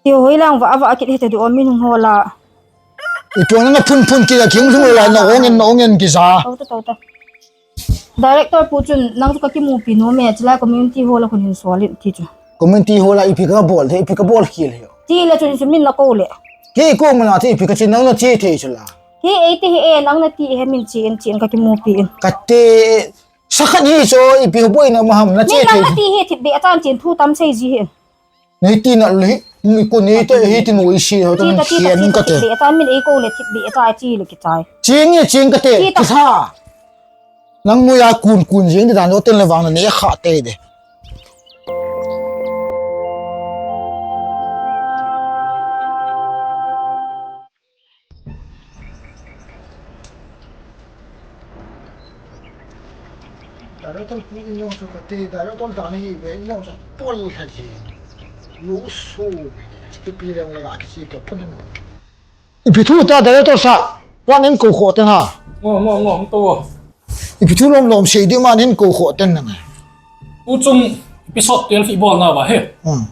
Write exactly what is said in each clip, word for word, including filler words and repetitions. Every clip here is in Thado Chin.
Ti hoi lang va, va kit hete di om min hung hola. Ipi na phun phun kila king lung la na ong en, na ong en kija. Tau ta, tau ta. Director pu chun nang chu ka kimupi nom e, chulai community hall a khun hin sol in ti chu. Community hall a ipi ka bol the, ipi ka bol khel he. Ti le chun chu min na ko le. Kei ko mana ti ipi ka chi nang na chi thei chu la. Kei ei ti he e, nang na ti he min chi in, chi in ka kimupi in. Ka te sakhat hi chu ipi ho boi na ma ham na chi thei. Min nang na ti he thip be a chan chin thu tam sei ji he. Nei ti na le, mi ko nei te hi ti nu isi ho ta. Ti ta, ti ta, hian ti ta, ka te. Thip be a chan min ei ko le thip be a chan chi le ki chai. Ching e, ching ka te. Ti ta. Ki sa. Nang noiya kun kun jing di dan lo ten le vang na ne kha te de. Director pu in jong chu ka te, director dan hi ve in jong chu pol lha ji. Lu su. Ipi leng la ki si ka pun. Ipi thu ta director sa, wan in ko kho ten ha. Ngo, ngo, ngo, to. Ipi thu lom lom sei di man in ko kho ten na ngai. U chung episode twelve i bol na ba he. Hmm.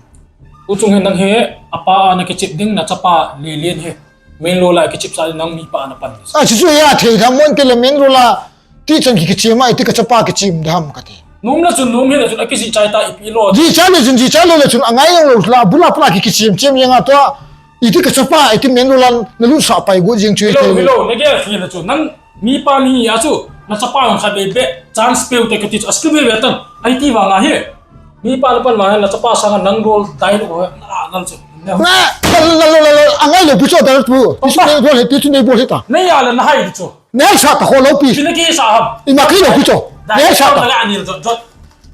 U chung he nang he, apa a na kichip ding na chapa Lelen he. Main role a kichip sa nang mi pa na pan. A chu chu ya thei tham mon ke le main role a ti chan ki kichim a, ti ka chapa kichim dam ka ti. Nom la chun nom he la chun a kiji chai ta ipi lo. Ji chai le chun, ji chai le chun a ngai lo la, bula pula ki kichim chim yang a to. Iti ka chapa, iti main role a na lut sa pai go jing chu. Hello, hello, na ge fi la chu. Nang mi pa ni a chu, na chapa nang kha be be, chance peu te ka ti chu, a skill be be tan. Ai ti vang a he. Mi pa na pan vang na chapa sang nang role dai lo na, na chu. Na, na, na, na, na, a ngai lo pu chu dai pu. Ti chu nei bol he, ti chu nei bol he ta. Nei ya la na hai chu. Nei sa ta ho lo pi. Ti na ki sa ham. I ma ki lo pu chu. Nei sa ta. Na ani jot jot.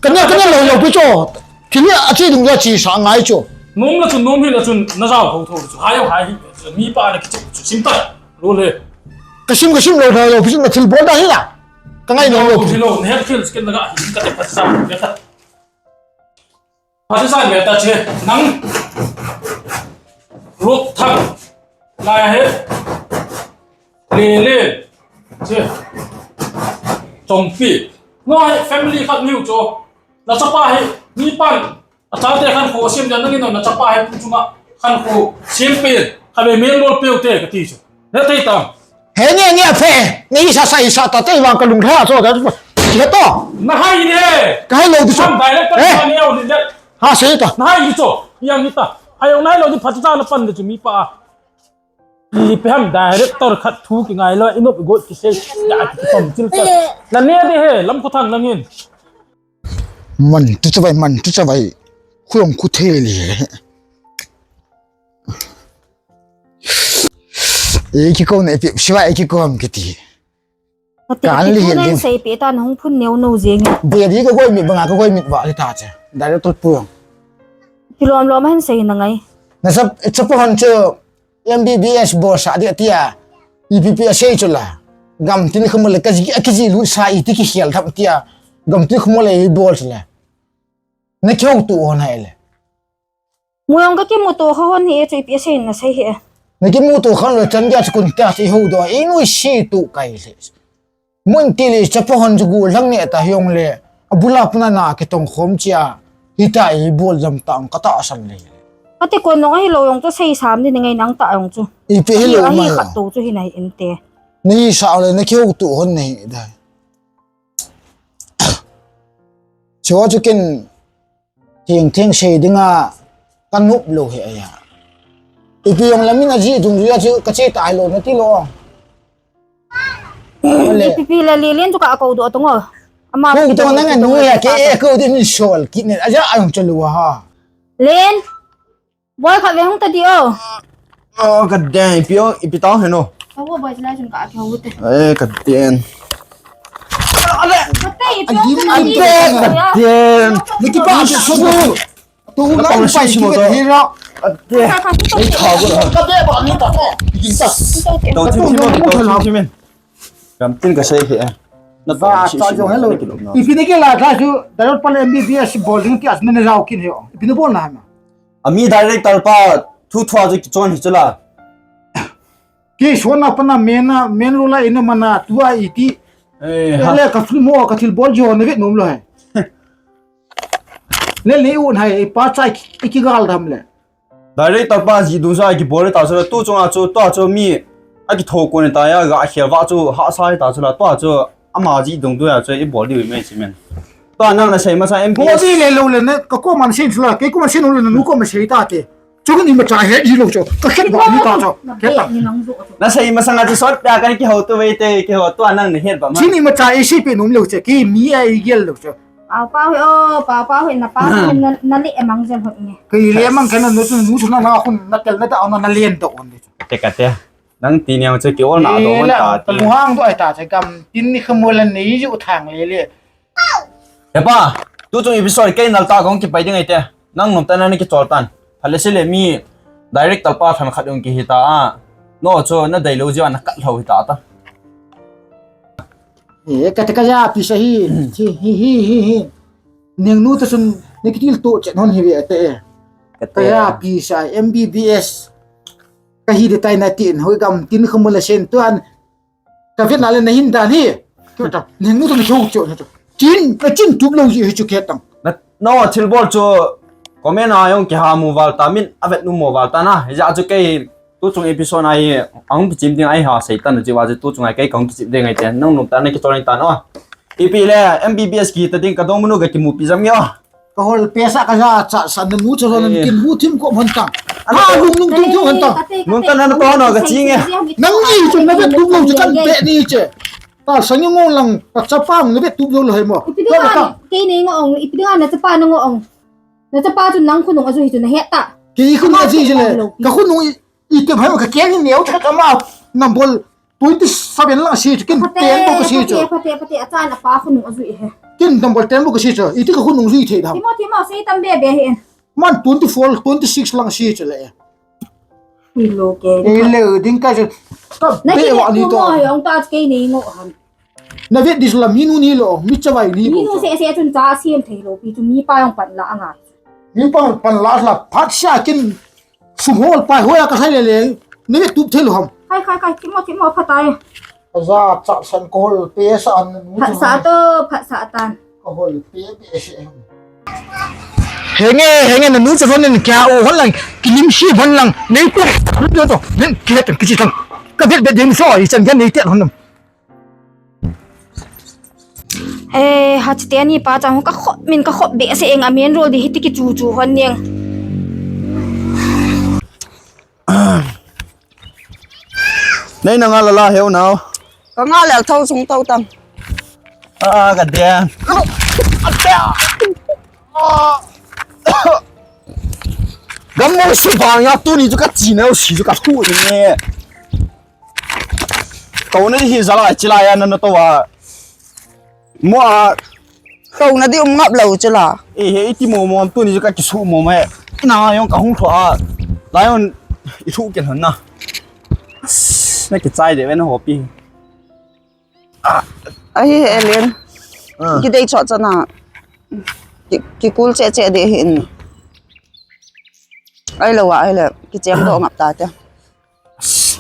Ka ne, ka ne lo lo pu chu. Ti ni a chi dung ya chi sa ngai chu. Nom la chu nom hi la chu na jao ho tho chu. Hai ho hai hi. Mi pa na ki chu sim ta. Lo le. Ka sim, ka sim lo, lo, lo, pi chu na thil bol da hi la. Ka ngai lo, lo, lo, pi chu. Lo, ne thil skin na ga hi ka te pa sa. Phatecha in ve ta che, nang. Ruthang. Lai he. Lelen. Che. Chongpi. No he family khat niu cho. Na chapa he. Mi pan. A chate khan kho sim jan nangin na chapa he pu chunga. Khan kho sim pe. Kha be main role pe te ka ti cho. He tei tam. He nge nge phe, nge isa sa isa ta tei vang ka lung tha so ta. He to. Na hai ne. Ka hai lo di so. Sam director. Eh? Ka ne au ni le. Ha sei ta. Na hai di so. Yang ni ta. Hai na hai lo di phatecha na pan de chu mi pa. Ipi ham director khat thu ki ngai lo, i nop i got ki sei. Ya ki som chil ta. Na ne de he, lam ko thang nangin. Man tu chavai, man tu chavai. Khuyong khu theli he. Ei ki ko ne pi, siwa ei ki ko ham kiti. Ate, kan pi li tu hin nan din. Sei pi ta na hung phun neo no jeng. Bia di ka goi mit banga ka goi mit wa li ta che. Director pu. Pi lom lom han sei na ngai. Na sap, sap han che M B B S bol sa di tia. I P P a sei chu la. Gam tin khum le ka ji, ka ji lu sa i ti ki hial tham tia. Gam tin khum le i bol chu la. Na kyo tu on hai le. Muyong ka kimuto kha hon hi chu ipi asei na sei hi. Na kimuto khan lo chan dia chukun tia sei ho do. I nui si tu kai le. Mun ti le chapa hon chu gu lang ne ta hiong le. A bula puna na ki tong khom chia. Hita i bol jam ta ang ka ta san le. Ati kon nong ahi lo yong chu sei sam ni ngai nang ta yong chu. Ipi hi lo ahi ma khat yo. Tu chu hi nai in te. Ni sa le na kyo tu hon nei dai. Chua chu ken Theng theng sei dinga ka nop lou hi aya. Ipi jong lamin aji dung jia chu ka che tai lou na ti lou. Ipi pi la Lelen chu ka ko do tung o. Ama ko to nang anu ya ke e ko din sol kit ne aja ayong chalu ha. Len. Boy kha ve hung ta di o. Oh, ka den, ipi o, ipi tao heno. Awo boy sila chun ka ke ho te. Eh, ka den. Ale. Ka te ipi o. Ka den. Ni ki pa so. Tu la pa si mo to. Hira. Ade. Ei tha go. Ka be ba ni ta to. Ki ta. To chim chim to chim chim. Kam tin ka sei he. Na ba ta jong hello. Ipi ni ke la ta su. Darot pal M B B S bol ding ki as ne rao kin he. Ipi ni bol na ma. Ami director pa thu thua chu kichon hi chula. Ki sona pana mena, men rula ina mana tua iti. Eh, ha. Le ka film o ka thil bol jo na vet nom lo hai. Le le un hai pa chai ki, ki gal dam le. Director pa jih dung sa kibol ta chu, tu chunga chu, tua chu mi akitho kon ta ya, ga khel va chu hahsa ta chu la, tua chu ama jih dung tu ya chu ibol diu mai chi men. Tua nang na sei masa M P S. Bol di le lo le na, ka ko man sin chu la, ke ko man sin lo le na, nu ko ma sei ta te. Chu ni ma cha he ji lo chu. Ka khet ba ni ta chu. Khet ta. Na sei masa nga chu sot ta ka ni kihou tu ve te, kihou tua nang na het ba ma. Chi ni ma cha e si pe nom lo chu, ki mi a i gel lo chu. Pau pau he o, pau pau he na pau he na, na le mang jel hot nge. Kei le mang kana nu chu, nu chu na na khun na tel na ta na na len to on de chu. Te ka te. Nang ti niang chu ki ol na do on ta ti. Lu hang do ai ta che gam tin ni khamol nei ju thang le le. He pa, tu chung episode kei nal ta kong ki pai ding ai te. Nang nom ta na ni ki chol tan. Phale se le mi director pa than khat ung ki hi ta a. No chu na dai lo jiu na kat lo hi ta ta. He, ka te ka ja pi sa hi. Hi, hi, hi, hi, hi. Neng nu ta sun ni ki til to chen hon hi ve te. Ka te. Ka ja pi sa M B B S. Ka hi de tai na tin hoi gam tin khamol la sen tuan. Ka vet na le na hin dan hi. Ka ta. Neng nu ta ni chu chu na chu. Chin, ka chin tup lo ji hi chu khe tang. Na, no, thil bol chu comment a jong kiha mu val ta min, a vet nu mo val ta na. Hija chu kei tu chung episode a hi, ahung kichim ding a hi ha sei tan ji wa chu tu chung a kei kahung kichim ding ai te. Nang nom ta na ki chol tan o. Ipi le M B B S ki ta ding ka dong munu ka kimu pi jam nge o. Ka hol pe sa ka ja cha sa na nu chu ron kin hu thim ko hon tang. Ha lung lung tung tung hon tang. Nun ta na to no ka chi nge. Nang ni chu na vet tup lo chu kan pe ni che. Ta sang nge ngong lang ka chapa na vet tup lo lo hai mo. Ipi ding a, kei nei ngong, ipi ding a na chapa na ngong. Na chapa chu nang khunung a ju hi chu na het ta. Kei khunung a ji ji le. Ka khunung i, i te bhai ka keng ni neo cha ka ma. Nambol twenty seven lang si chu kin ten bo ka si chu. Phate, phate, phate, a chan a pa khunung a ju i he. Kin nambol ten bo ka si chu. I te ka khunung ju i thei dam. Timo, timo, sei tam be be he. Man twenty four, twenty six lang si chu le. Ui lo ke. Ei le ding ka chu. Ka be wa ni to. Mo he ong ta kei nei ngo han. Na vet dis la mi nu ni lo, mi chavai ni. Mi nu se se chun cha siam thei lo pi chu mi pa ong pan la anga. Mi pa pan la la phat sia kin sum hol pai hoya ka sai le le. Na vet tup thei lo ham. Khai khai khai kimo kimo phatai. Aja cha san ko hol pe sa an. Phat sa to, phat sa tan. Ko hol pe pe se. Henge, henge, na nu cha hon nen kya o hon lang, kilim si hon lang, nei to, to, to, nen kya tan kichi tan. Ka vet vet ding so, i chan kya nei te hon. Eh, ha chi te ni pa chang ka khop min ka khop be se eng a men rol di hiti ki chu chu hon neng. Nei na nga la la heu nau. Ka nga lel tho sung tho tang. Ah, ka dia. Gam mo si pa nga tu ni chu ka chi na si chu ka thu ni. Ko na hi za la chi la ya na na to wa. Mo a. Ko na di um ngap lo chu la. E he iti mo mo tu ni chu ka ki su mo me. Na yong ka hung tho a. La yong i thu ke na. Na ki chai de ve na ho pi. Ahi he len. Ah. Ki dei chot chana. Ki, ki kul che che de hin. Ai lo wa ai le ki cheng do ngap ta te.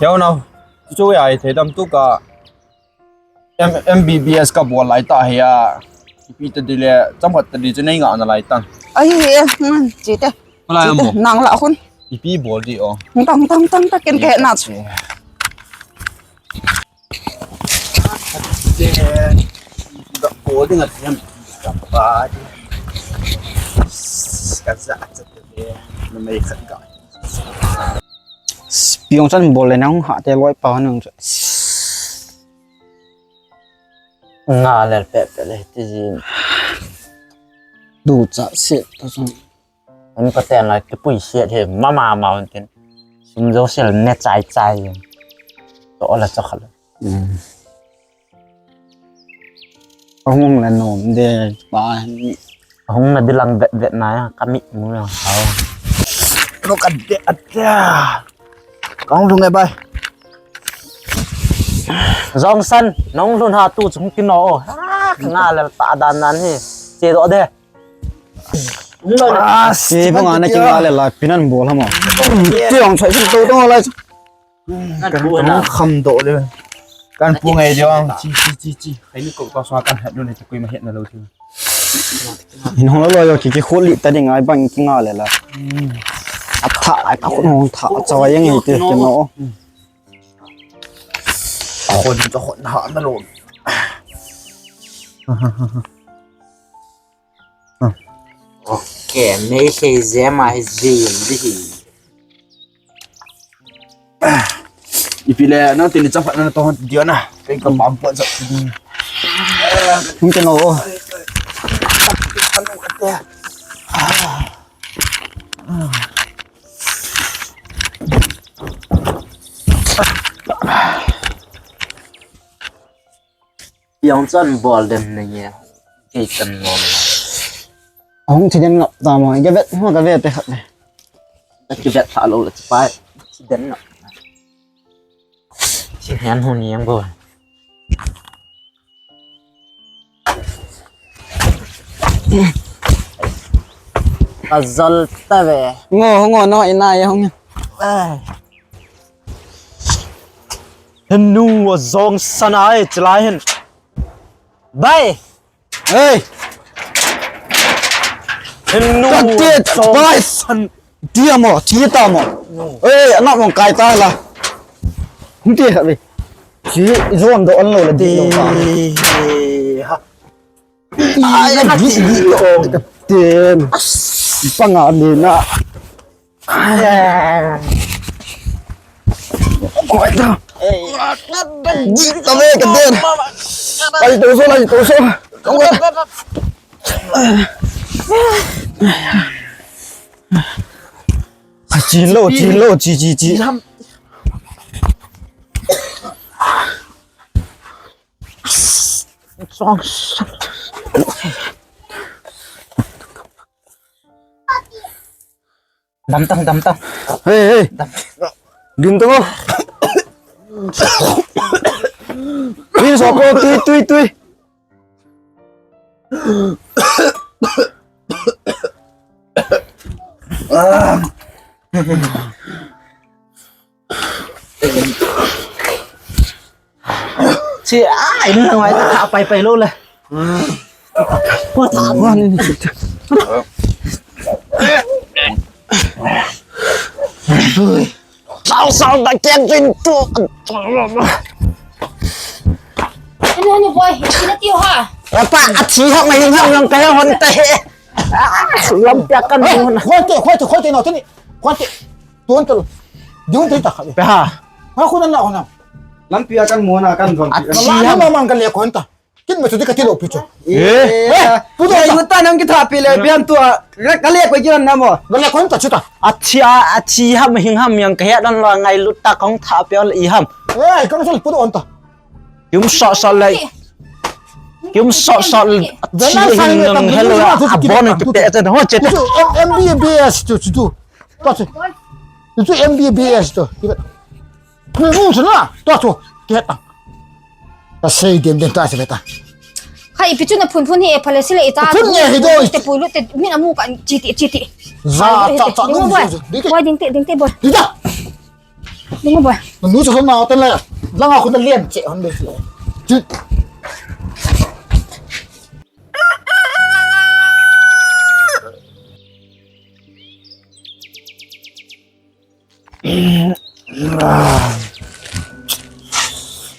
Heo nau. Chu chu ai thei dam tu ka. M, M B B S ka bol lai ta hi a. Ipi ta di le, cham khat ta di chu nei nga na lai tan. Ahi he, hmm, chi te. Ko lai am bo. Nang la khun. Ipi bol di o. Tang tang tang ta ken ke na chu. Ka bol ding a thiam ka pa di. Ka za cha te. Na mei khat ka. Piong chan bol le nang ha te loi pa nang. Nga le pe pe le ti jin. Du cha se ta jong. An pa ten la ki pui se the mama ma an ten. Sum jo sel ne chai chai. To la cha khala. Ahung le nom de pa ni. Ahung na dilang vet vet na ya ka mi mu ya. Lo ka de atia. Kong lung e bai. Jong san nong lun ha tu chung ki no. Ha nga le ta dan nan hi. Che do de. Ah, si bang ana ki nga le la pinan bol ha ma. Ti ong chai to to la. Kan kham do le. Kan pu ngai jong chi chi chi chi. Khai ni ko ka sa kan hat do ne kui ma het na lo ti. Hin hong lo lo yo ki ki khut li ta ding ai bang ki nga le la. Atha, akhut hung tha, chawa yang hei te, kino. Akhut, akhut ha na lo. Okay, me kei jema hi jin di hi. Ipi le, na tini chaphat na to dia na. Kei ka pam po sa. Hung te no. Yang chan bol dem ne ye. Kei chan nom. Hung thi den ngap ta mo. Ke vet, hung ka vet te khat le. Ka ki vet tha lo le pa. Thi den ngap. Thi hen hun yang bo. Ka jol ta ve. Ngo, ngo, no, ina ye hung. Ai. Henu jong sana e chlai hin. Bai. Hey. Henu jong bai san. Dia mo, ti ta mo. Ei, ana mong kai ta la. Hung ti kha ve. Ti zon do an lo la di lo ta. Ai, na di di lo. Ten. Panga ni na. Koi ta. Di ta ve ka ten. Lai to so, lai to so. Chin lo, chin lo, chi, chi, chi. Dam tang, dam tang. Hey, hey. Dam. Ding tang. Ding so ko tui, tui, tui. Chi a, in lang mai ta pai pai lo le. Ko ta. Wa ni ni. Sao sao ta ken tin tu. Anu anu boy, sina tiu ha. Apa athi ha mai ha yang ka hon ta he. Lampi a kan mu na. Khoi te, khoi te, khoi te no tini. Khoi te. Tuan te. Diun te ta kha. Pe ha. Ha khu nan la khu nan. Lampi a kan mu na kan zon. Athi ha ma mang kan le khon ta. Kin ma chu ti ka ti lo pi chu. Eh. Pu do ta nang ki tha pi le bian tu. Ka le ko jiran na mo. Ka le khon ta chu ta. Athi a, athi ham hing ham yang ka he dan lo ngai lut ta kong tha pi ol i ham. Eh, ka sol pu do on ta. Yum so so lai. Yum so so. Chi hing nang hello. Abon ki te te ho che. M B B S tu tu. Tu tu. Tu tu M B B S tu. Ku mu sana. Tu tu. Ke ta. Ta sei dem dem ta se ta. Khai pi chu na phun phun hi e phale sile ita. Phun ne hi do. Te pulu te min amu ka chi ti chi ti. Za ta ta. Boy ding te ding te boy. Ita. Ding boy. Nu chu na hotel la. Langa khu na lian che hon be. Chu.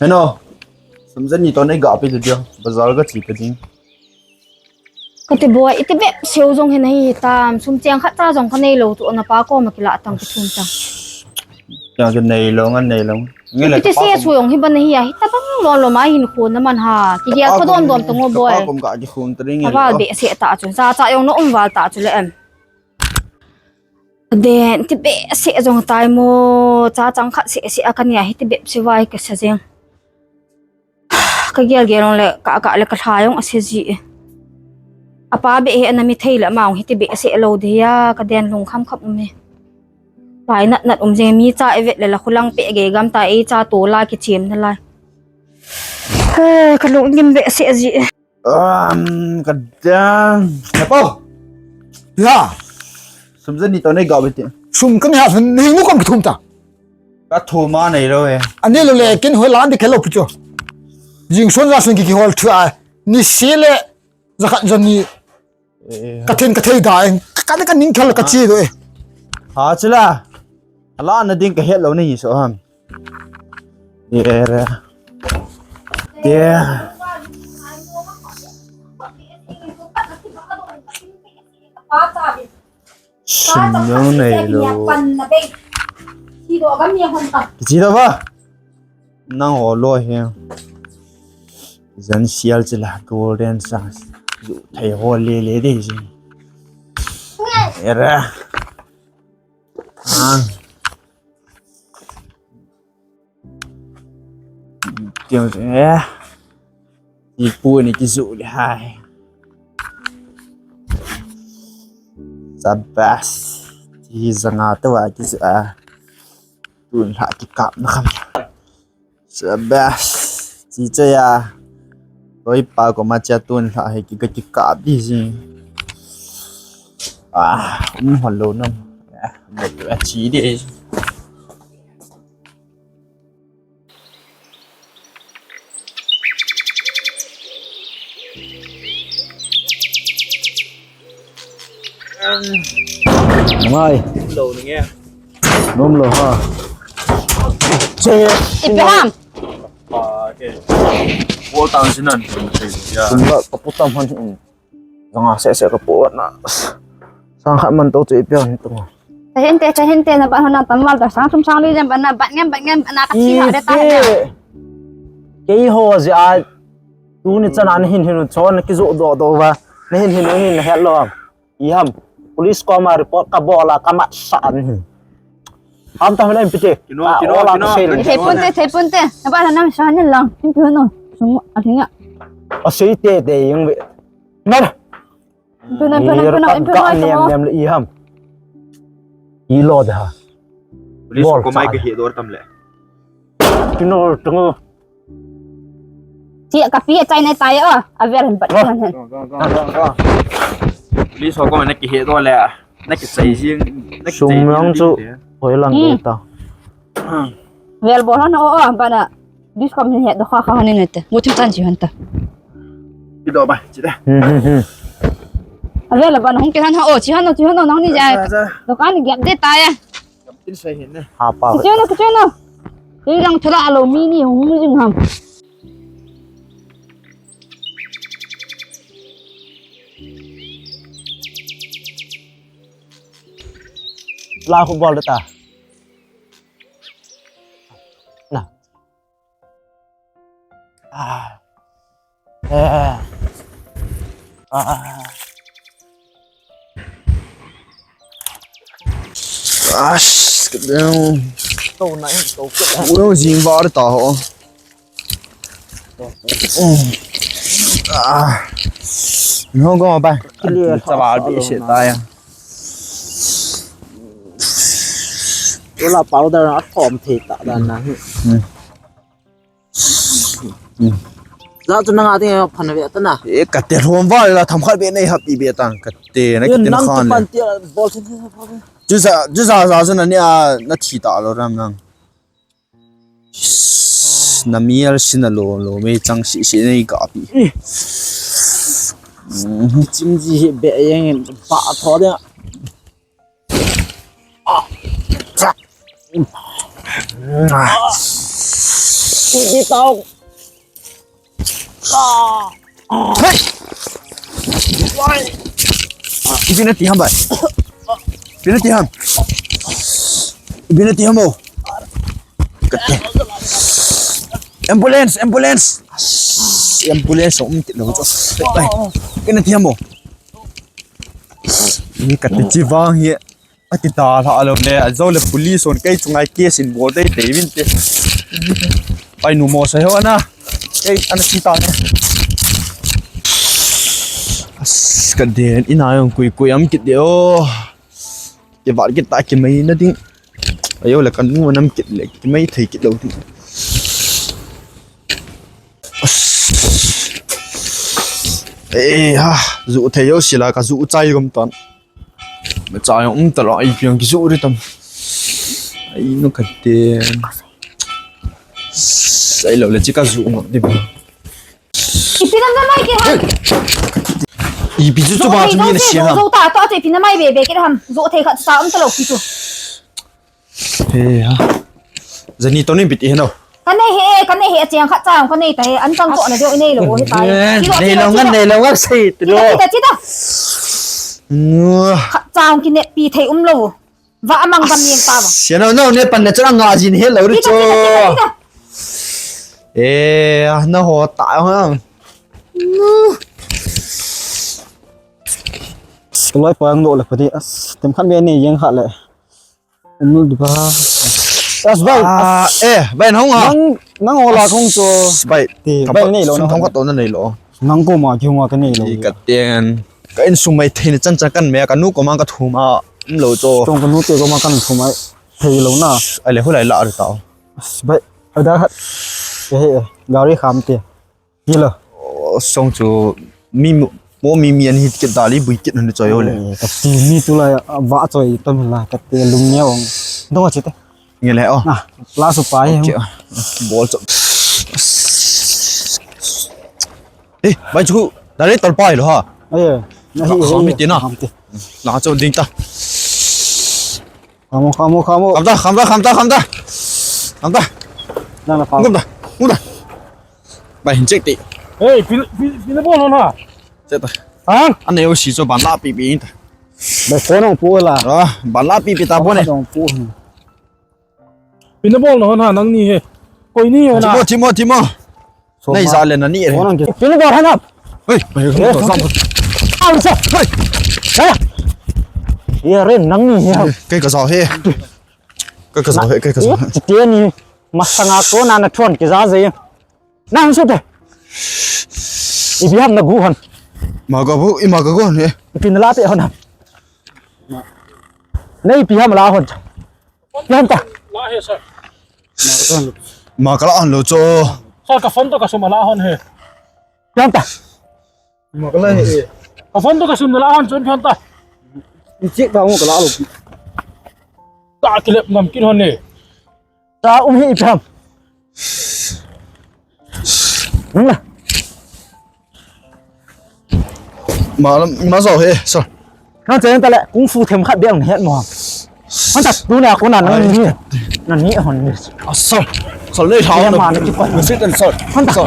Heno. Sum jani to nei ga pi tu dia. Bazar ga chi ka ding. Ka ti boy, iti bep seu jong hin ahi tam, sum cheng khat cha jong ka nei lo tu, na pa ko ma kila tang ka thum tang. Yang ka nei lo, ngan nei lo. Nge le iti se su jong hi ban ahi a, hi ta bang lo lo ma hin khu na man ha. Ki dia ko don don tang o boy. Kom ka ki khum tring. Aval be se ta chu, cha cha jong no um val ta chu le em. Den ti be se jong tai mo, cha chang khat se se a ka nia hi ti bep se vai ka sa jeng. Ka gel gel jong le ka ka le ka lha jong a se ji e. Apa be he ana mi thei le ma jong hi ti be se lo de ya ka den lung kham kham um e. Pai nat nat um jeng mi cha e vet le la khulang pe ge gam ta e cha to la ki chem na lai. He ka lung gim be se ji e. Um, ka den. He po. Ya. Sum jani to nei ga be ti. Sum ka nei ha sum nei nu kom ki thum ta. Ka thum a nei lo e. Ani lo le kin hoi lan di khelo pu chu. Jing son ja son ki ki hol thu a. Ni si le ja khat ja ni. Ka then ka thei da e. Ka ka ning khel ka chi do e. Ha, chila. Ala na ding ka het lo na hi so ham. Ye re. Ye. Sum lo nei lo. Kichi do ba. Nang ho lo he. Zan sial chila golden sang. Ju thei ho le le de ji. Era. Ah. Kiang eh. Ipu ni kizu le hai. Sabas. Ti zanga to a kizu a. Tun la kikap na kam. Sabas. Chi cha ya. Loi pa ko ma cha tun la he ki ka kikap di ji. Ah, um hon lo nam. Ah, mo a chi di. Ngai. Lo ni nge. Nom lo ha. Che. Ibrahim. Ah, okay. Wo tang sinan. Ya. Sum la kapu tam han. Zanga se se kapu na. Sang khat man to che ipi han to. Tahinte, tahinte, na ba hona tam wal da sang sum sang li jem ba na ba ngem ba ngem na ka chi ha de ta he. Kei ho ji a. Tuni chan a na hin hin u chon na kizu do do va. Na hin hin u hin na het lo. I ham. Police koma report ka bol a ka mat sa an hin. Ham ta hon em pite. Kino, kino, kino. Thei pun te, thei pun te. Na ba na nang sa ni lang. Hin pi no. Sum a thinga. A sei te te yung ve. Na. Pi no, pi no, pi no, pi no. Nem nem le i ham. I lo da. Police koma ka he dor tam le. Kino, tungo. Ti ka pi chai na tai o, a ver hin pat hin. Police ho ko na kihe to le, na kichai jing, na kichai jing. Sum lang chu, hoi lang ta. Vel bol hon o, o, ba na. Police ko min he do kha kha hon ni te. Mo thim tan ji hon ta. Kido ba, chi da. A vel ba na hung ke han ha o, chi han o, chi han o nang ni ja. Dokan ni gap de tai. Tin sai hin ne. Ha pa. Kicheno, kicheno. Ilang thula alo mi ni hung jing ham. La khu bol ta. Na. Ah. Eh. Ah. Ash, kadang. To na, to ka. Ulo jing var ta ho. Ah. No go ba. Kili sa ba bi se ta ya. Wala powder a thom thei ta dan na hi. Hmm. Za chu nanga ding phan ve ta na. E, ka te lhom va la tham khat be nei hap i be tang ka te na ki te na khan. Pan ti bol thei thei. Chu za, chu za za chu na ni a na thi ta lo ram nang. Na mial sin a lo lo me chang si si nei ka pi. Chim ji hi be yang ba tho de. Ipi na ti ham bai. Ipi na ti ham. Ipi na ti ham o. Kate. Ambulance, ambulance. Ambulance um ti lo cho. Bai. Ipi na ti ham o. Ni kate chi vang hi. Ati ta la lo le, a zo le police on kei chunga case in bol dei dei vin te. Pai nu mo sai ho na. Kei ana si ta ne. As ka den ina yong kui kui am kit de o. Ke vat kit ta ke mai na ding. Ayo le kan nu nam kit le ke mai thei kit lo ding. As. Eh ha, zu thei yo sila ka zu chai gom tan. Ma cha yong um ta lo, ai piang kisu ri tam. Ai nu ka te. Sai lo le chi ka zu ngam di ba. Ipi nam na mai ke ham. Ipi chu chu ba chu ni na sia ham. Zo ta to te ipi na mai be be ke ham. Zo thei khat sa um ta lo ki chu. He ha. Jani to ni bit he no. Ka nei he, ka nei he, cheng khat chang ka nei ta he, an chang to na deu nei lo he ta he. Eh, chi do, nei chi do, lo chi ngan, do. Nei lo ngan sei ti do. Chi do, chi do, chi do. Nu. Khat chang ki ne pi thei um lo. Va amang gam yen pa va. Sia no, no, ne pan le chang nga jin he lo ri cho. Chi do, chi do, chi do, chi do. Eh, na ho ta ha. Nu. Loi pa ang lo le pa di as. Tem khan be nei yeng kha le. Umul di ba. As bai. Ah, eh, bai nang ha. Nang, nang ola kong cho. Bai. Ti, bai nei lo, thong nang. Thong ka to na nei lo. Nang ko ma ki hung ka nei lo. Ka ten. Ka insung mai thei ni chan chan kan me ka nu ko ma ka thum a. Um lo cho. Chong ka nu te ko ma kan thum a. Thei lo na. Ai le hu lai la ri ta. As bai. Ada hat. He he. Gari kham te. Hello. Oh, song chu mi mo, mo mi mi an hit kit dali bui kit han choi ole. Eh, ka ti mi tu la va choi ton la ka te lum ne ong. Dong a chite. Nge le oh. Ah, la su pai. Okay, ah, bol cho. Eh, bai chu dari tal pai lo ha. Eh, na hi, kham hi, ti na. Kham ti. La cho ding ta. Khamo, khamo, khamo. Kham ta, kham ta, kham ta, kham ta. Kham ta. Nang na kham. Ngum ta, ngum ta. Bai hin check ti. Hey, pin, pin, pin bol hon ha. Check ta. Ha? Ane o si cho ban la pi pi ta. Bai phone ong pu la. Ah, ban la pi pi ta phone ne. Ong pu. Pin bol hon ha nang ni he. Koi ni hon ha. Timo, timo, timo. Nei za le na ni re. Pin bol hon ha. Hei, hei, hei, hei. Au sa. Hei. Hei. Ye re nang ni he. Kei ka za he. Kei ka za he, kei ka za he. Ti ni masanga ko na na thon ki za ze. Nang su te. Ipi ham na gu hon. Ma ka bu, i ma ka gu hon he. Ipi na la te hon ham. Nei ipi ham la hon. Ipi ham ta. La he sir. Ma ka la hon lo cho. Sir ka phone to ka sum la hon he. Ipi ham ta. Ma ka la he. Ka phone to ka sum la hon chun ipi ham ta. I check ta mo ka la lo. Ta kilep nam kin hon ne. Ta um hi ipi ham. Nang la. Ma lam, ma zo he, sir. Nang chen ta le, kung fu them khat beng het mo. Han ta, tu ne ko na nang ni. Nang ni hon ni. Ah, sir. Sir, le tha. Ma ni ki ko. Sit and sir. Han ta. Sir.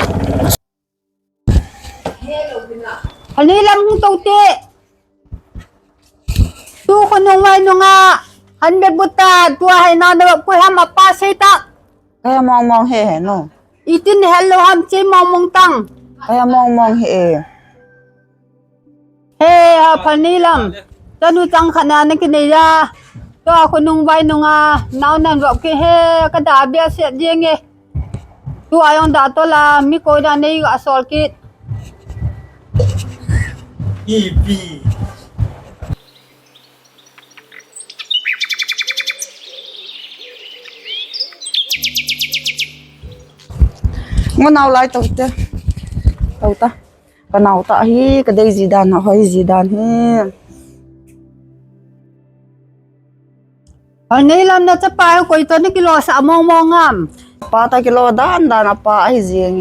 Hani lam hung to te. Tu khonung vai nunga, han be buta, tua hai na na koi ham apa sei ta. Kaya mong mong he he no. Itin hello ham che mong mong tang. Kaya mong mong he. He ha phani lam. Tanu chang khana na ki nei ya. Tua khonung vai nunga, nau nan ro ki he, ka da bia se ding e. Tu ayong da to la, mi koi da nei ga sol kit. Ipi. Ngo nau lai to te. To ta. Ka nau ta hi, ka dei ji dan, hoi ji dan hi. Hoi nei lam na chapa koi to ni kilo sa mong mong am. Pa ta kilo dan dan apa ai jing.